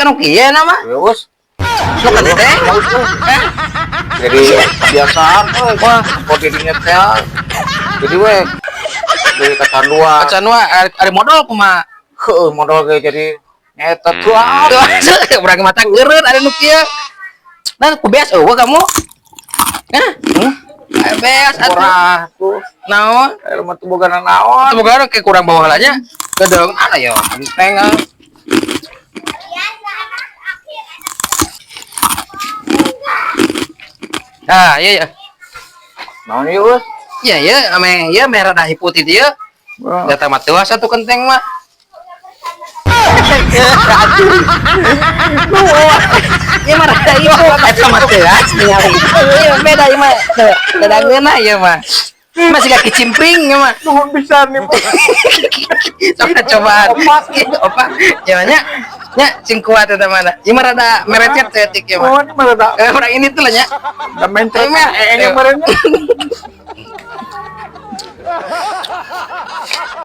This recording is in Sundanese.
nu kieu na mah. Terus Nu kenteng. Hah? Jadi kebiasaan euy. Wah. Kok didinya teh. Jadi we jadi kecanduan. Kecanduan ari modal kumaha? Heueuh, modal ge jadi nyeta tuh. Tuh, urang mata ngeureun ada nu kieu. Nah, ku beas eueuh kamu. Hah? Hmm? Beas atuh. Murah tuh. Naon? Air mah teu boga naon. Teu boga kayak kurang bawah nya. Gedeung ana ya kenteng ah. Nah, iya iya. Naon ieu, Us? Iya iya, ame ieu merah dahi putih dieu. Data mah teu satu kenteng mah. Ieu mah rada ieu eta mah teu ningali. Ieu beda ieu mah. Teu ngeunah ieu mah. Masih kaki cimpring ieu mah. Nuhun pisan nih. Coba cobaan. Opa, ya nya. Nya sing kuat eta mah. Ieu mah rada merecet saeutik ieu mah. Nuhun mah rada Eh, orang ini tuh lah nya. da mencret. Ieu mah Eh, meureun.